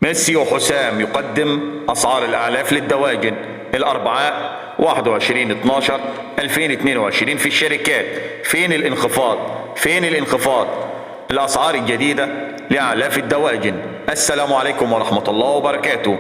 ميسي وحسام يقدم أسعار الأعلاف للدواجن الأربعاء 21/12/2022 في الشركات. فين الانخفاض؟ فين الانخفاض؟ الأسعار الجديدة لأعلاف الدواجن. السلام عليكم ورحمة الله وبركاته.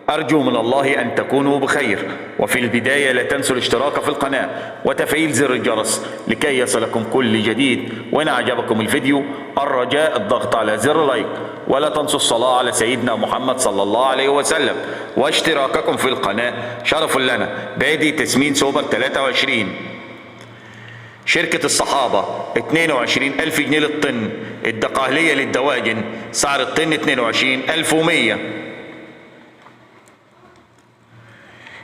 أرجو من الله أن تكونوا بخير. وفي البداية لا تنسوا الاشتراك في القناة وتفعيل زر الجرس لكي يصلكم كل جديد. وإن أعجبكم الفيديو الرجاء الضغط على زر لايك، ولا تنسوا الصلاة على سيدنا محمد صلى الله عليه وسلم، واشتراككم في القناة شرف لنا. بادي تسمين سوبر 23، شركة الصحابة 22,000 جنيه للطن. الدقهلية للدواجن سعر الطن 22,100.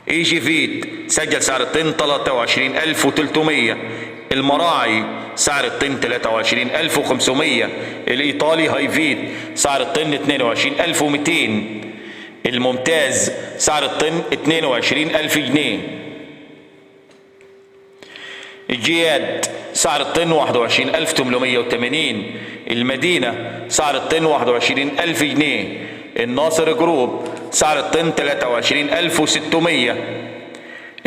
ايجي فيت سجل سعر الطن 23,300. المراعي سعر الطن 23,500. الايطالي هايفيت سعر الطن 22,200. الممتاز سعر الطن 22,000 جنيه. الجياد سعر الطن 21,880. المدينة سعر الطن 21,000 جنيه. الناصر جروب سعر الطن 23,600.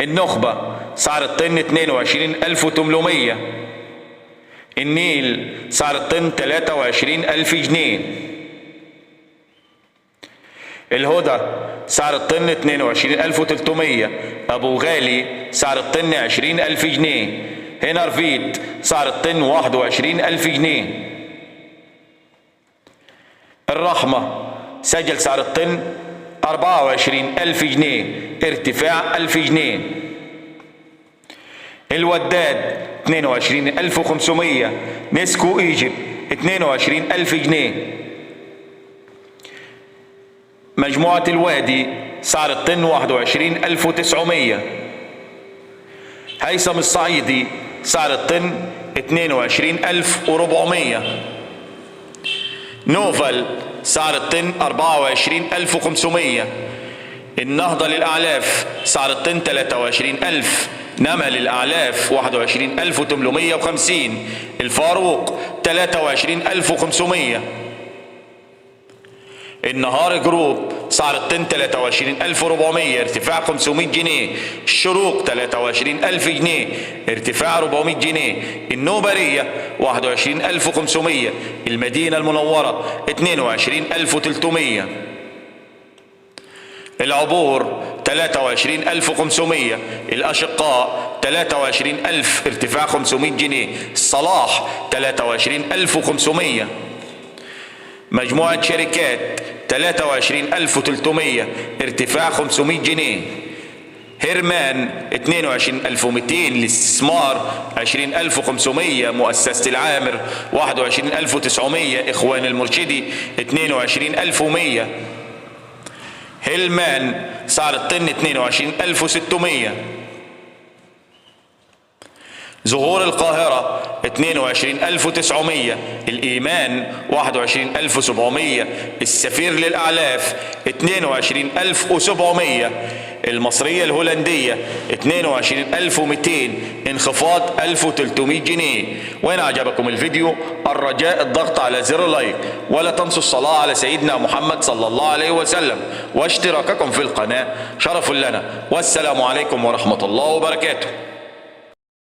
النخبة سعر الطن 22,800. النيل سعر الطن 23,000 جنيه. الهدى سعر الطن 22,300. أبو غالي سعر الطن 20,000 جنيه. هنرفيت سعر الطن 21,000 جنيه. الرحمة سجل سعر الطن 24,000 جنيه، ارتفاع 1,000 جنيه. الوداد 22,500. نسكو ايجيبت 22,000 جنيه. مجموعة الوادي سعر الطن 21,900. هيثم الصعيدي سعر الطن 22,400. نوفل سعر الطن 24,500. النهضة للأعلاف سعر الطن 23,000. نما للأعلاف 21,850. الفاروق 23,500. النهار جروب سعر الطن 23,400، ارتفاع 500 جنيه. الشروق 23,000 جنيه، ارتفاع 400 جنيه. النوبرية 21,500. المدينة المنورة 22,300. العبور 23,500. الأشقاء 23,000، ارتفاع 500 جنيه. الصلاح 23,500. مجموعة شركات 23,300، ارتفاع 500 جنيه. هرمان 22,200. الاستثمار 20,500. مؤسسة العامر 21,900. إخوان المرشدي 22,100. هلمان سعر الطن 22,600. زهور القاهرة 22,900. الإيمان 21,700. السفير للأعلاف 22,700. المصرية الهولندية 22,200، انخفاض 1,300 جنيه. وإن أعجبكم الفيديو الرجاء الضغط على زر لايك، ولا تنسوا الصلاة على سيدنا محمد صلى الله عليه وسلم، واشتراككم في القناة شرف لنا. والسلام عليكم ورحمة الله وبركاته.